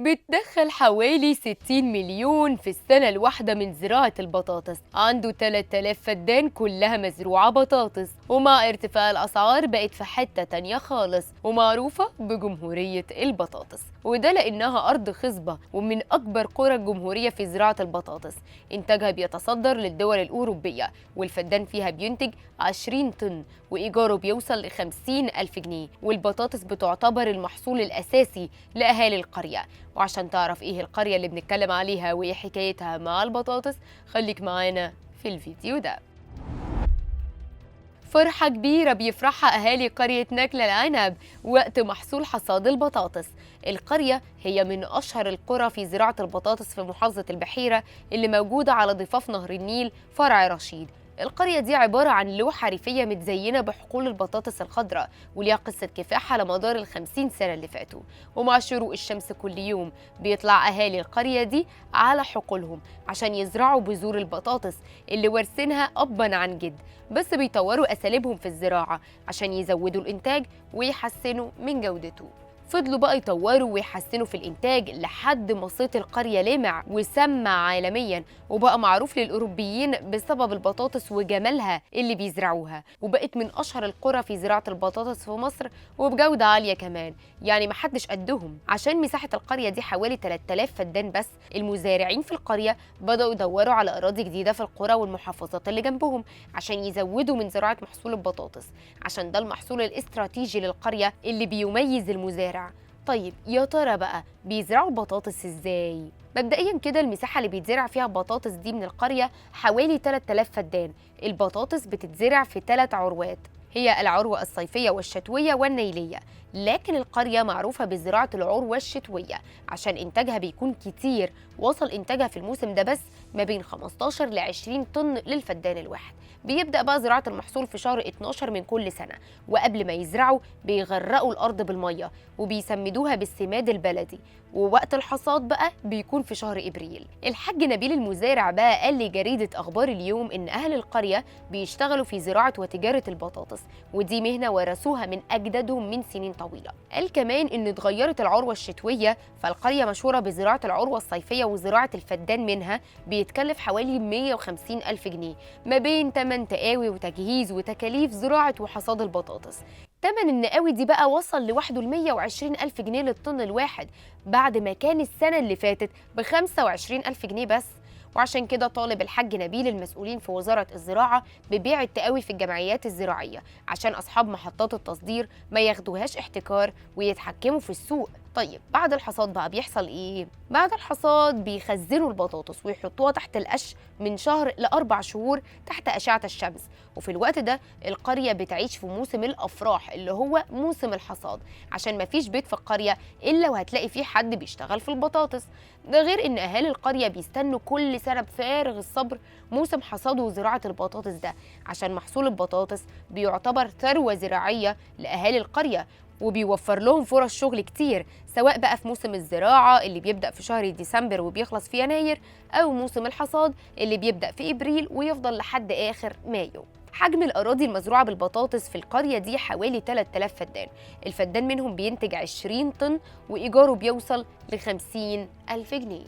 بتدخل حوالي 60 مليون في السنة الواحدة من زراعة البطاطس. عنده 3000 فدان كلها مزروعة بطاطس، ومع ارتفاع الأسعار بقت في حتة تانية خالص ومعروفة بجمهورية البطاطس، وده لأنها أرض خصبة ومن أكبر قرى الجمهورية في زراعة البطاطس. إنتاجها بيتصدر للدول الأوروبية، والفدان فيها بينتج 20 طن وإيجاره بيوصل ل 50 ألف جنيه. والبطاطس بتعتبر المحصول الأساسي لأهالي القرية. وعشان تعرف إيه القرية اللي بنتكلم عليها وإيه حكايتها مع البطاطس، خليك معانا في الفيديو ده. فرحة كبيرة بيفرحها أهالي قرية نكلة العنب وقت محصول حصاد البطاطس. القرية هي من أشهر القرى في زراعة البطاطس في محافظة البحيرة اللي موجودة على ضفاف نهر النيل فرع رشيد. القرية دي عبارة عن لوحة ريفية متزينة بحقول البطاطس الخضراء، وليها قصة كفاح على مدار 50 سنة اللي فاتوا. ومع شروق الشمس كل يوم بيطلع أهالي القرية دي على حقولهم عشان يزرعوا بذور البطاطس اللي وارثينها أبا عن جد، بس بيطوروا أساليبهم في الزراعة عشان يزودوا الإنتاج ويحسنوا من جودته. فضلوا بقى يطوروا ويحسنوا في الإنتاج لحد ما صيت القرية لمع وسمع عالميا، وبقى معروف للأوروبيين بسبب البطاطس وجمالها اللي بيزرعوها، وبقت من أشهر القرى في زراعة البطاطس في مصر وبجودة عالية كمان، يعني محدش قدهم. عشان مساحة القرية دي حوالي 3000 فدان بس، المزارعين في القرية بدأوا يدوروا على أراضي جديدة في القرى والمحافظات اللي جنبهم عشان يزودوا من زراعة محصول البطاطس، عشان ده المحصول الاستراتيجي للقرية اللي بيميز المزارع. طيب يا ترى بقى بيزرعوا البطاطس ازاي؟ مبدئيا كده المساحة اللي بيتزرع فيها البطاطس دي من القرية حوالي 3000 فدان. البطاطس بتتزرع في 3 عروات، هي العروة الصيفية والشتوية والنيلية، لكن القرية معروفة بزراعة العروة الشتوية عشان إنتاجها بيكون كتير. وصل إنتاجها في الموسم ده بس ما بين 15 ل 20 طن للفدان الواحد. بيبدأ بقى زراعة المحصول في شهر 12 من كل سنة، وقبل ما يزرعوا بيغرقوا الأرض بالمية وبيسمدوها بالسماد البلدي، ووقت الحصاد بقى بيكون في شهر إبريل. الحاج نبيل المزارع بقى قال لجريدة أخبار اليوم إن أهل القرية بيشتغلوا في زراعة وتجارة البطاطس، ودي مهنة ورثوها من أجدادهم من سنين طويلة. قال كمان إن اتغيرت العروة الشتوية، فالقرية مشهورة بزراعة العروة الصيفية، وزراعة الفدان منها بيتكلف حوالي 150 ألف جنيه ما بين تمن تقاوي وتجهيز وتكاليف زراعة وحصاد البطاطس. تمن النقاوي دي بقى وصل لوحده ل 120 ألف جنيه للطن الواحد، بعد ما كان السنة اللي فاتت ب 25 ألف جنيه بس. وعشان كده طالب الحاج نبيل المسؤولين في وزارة الزراعة ببيع التقاوي في الجمعيات الزراعية عشان أصحاب محطات التصدير ما ياخدوهاش احتكار ويتحكموا في السوق. طيب بعد الحصاد بقى بيحصل ايه؟ بعد الحصاد بيخزنوا البطاطس ويحطوها تحت القش من شهر ل4 شهور تحت أشعة الشمس، وفي الوقت ده القرية بتعيش في موسم الأفراح اللي هو موسم الحصاد، عشان مفيش بيت في القرية إلا وهتلاقي فيه حد بيشتغل في البطاطس. ده غير إن أهالي القرية بيستنوا كل سنة بفارغ الصبر موسم حصاد وزراعة البطاطس ده، عشان محصول البطاطس بيعتبر ثروة زراعية لأهالي القرية وبيوفر لهم فرص شغل كتير، سواء بقى في موسم الزراعة اللي بيبدأ في شهر ديسمبر وبيخلص في يناير، أو موسم الحصاد اللي بيبدأ في إبريل ويفضل لحد آخر مايو. حجم الأراضي المزروعة بالبطاطس في القرية دي حوالي 3000 فدان، الفدان منهم بينتج 20 طن وإيجاره بيوصل ل 50 ألف جنيه.